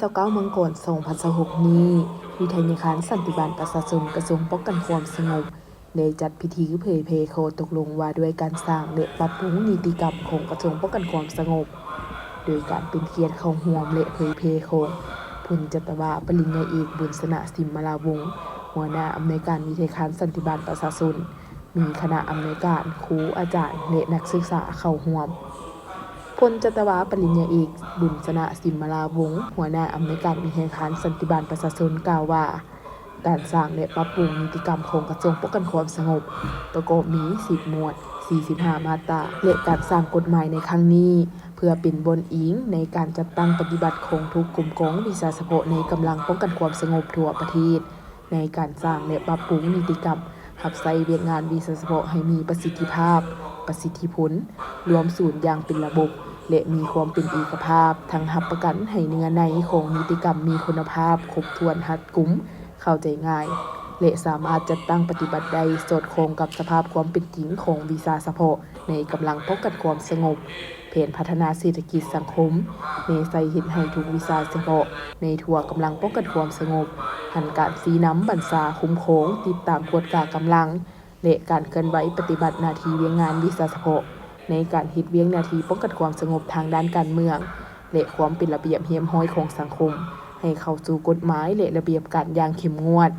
ຊາວເກົ້າມັງກອນ ສອງພັນຊາວຫົກນີ້, ວິທະຍາຄານສັນຕິບານປະຊາຊົນ ກະຊວງປ້ອງກັນຄວາມສະຫງົບ ໄດ້ຈັດພິທີເຜີຍແຜ່ຂໍ້ຕົກລົງວ່າດ້ວຍການສ້າງ ແລະ ປັບປຸງນິຕິກຳຂອງກະຊວງປ້ອງກັນຄວາມສະຫງົບ, ໂດຍການເປັນກຽດເຂົ້າຮ່ວມ ແລະ ເຜີຍແຜ່ຂອງ ພົນຈັດຕະວາ ປະລິນຍາເອກ ບຸນຊະນະ ສິມມະລາວົງ ຫົວໜ້າອຳນວຍການວິທະຍາຄານສັນຕິບານປະຊາຊົນ, ມີຄະນະອຳນວຍການ, ຄູ, ອາຈານ ແລະ ນັກສຶກສາເຂົ້າຮ່ວມ. ພົນຈັດຕະວາ ປະລິນຍາເອກ ບຸນຊະນະ ສິມມະລາວົງ ຫົວໜ້າອຳນວຍການວິທະຍາຄານສັນຕິບານປະຊາຊົນ ກ່າວວ່າ ການສ້າງ ແລະ ປັບປຸງນິຕິກຳຂອງກະຊວງປ້ອງກັນຄວາມສະຫງົບ ປະກອບມີ ສິບໝວດ, ສີ່ສິບຫ້າມາດຕາ ແລະ ການສ້າງກົດໝາຍໃນຄັ້ງນີ້ ເພື່ອເປັນບ່ອນອີງໃນການຈັດຕັ້ງປະຕິບັດຂອງທຸກກົມກອງວິຊາສະເພາະໃນກຳລັງປ້ອງກັນຄວາມສະຫງົບທົ່ວປະເທດ ໃນການສ້າງ ແລະ ປັບປຸງນິຕິກຳຮັບໃຊ້ວຽກງານວິຊາສະເພາະໃຫ້ມີປະສິດທິພາບ, ປະສິດທິຜົນ, ລວມສູນຢ່າງເປັນລະບົບ ແລະ ມີຄວາມເປັນເອກະພາບ, ທັງຮັບປະກັນໃຫ້ເນື້ອໃນຂອງນິຕິກຳມີຄຸນນະພາບ, ຄົບຖ້ວນ, ຮັດກຸມ, ເຂົ້າໃຈງ່າຍ ແລະ ສາມາດຈັດຕັ້ງປະຕິບັດໄດ້ສອດຄ່ອງກັບສະພາບຄວາມເປັນຈິງຂອງວິຊາສະເພາະໃນກຳລັງປ້ອງກັນຄວາມສະຫງົບ, ແຜນພັດທະນາເສດຖະກິດສັງຄົມ ແນໃສ່ເຮັດໃຫ້ທຸກວິຊາສະເພາະໃນທົ່ວກຳລັງປ້ອງກັນຄວາມສະຫງົບ ຫັນການຊີ້ນຳບັນຊາຄຸ້ມຄອງ, ຕິດຕາມກວດກາກຳລັງ ແລະ ການເຄື່ອນໄຫວປະຕິບັດໜ້າທີ່ວຽກງານວິຊາສະເພາະ ໃນການເຮັດວຽກໜ້າທີ່ປ້ອງກັນຄວາມສະຫງົບທາງດ້ານການເມືອງ ແລະ ຄວາມເປັນລະບຽບຮຽບຮ້ອຍຂອງສັງຄົມ ໃຫ້ເຂົ້າສູ່ກົດໝາຍ ແລະ ລະບຽບການຢ່າງເຂັ້ມງວດ.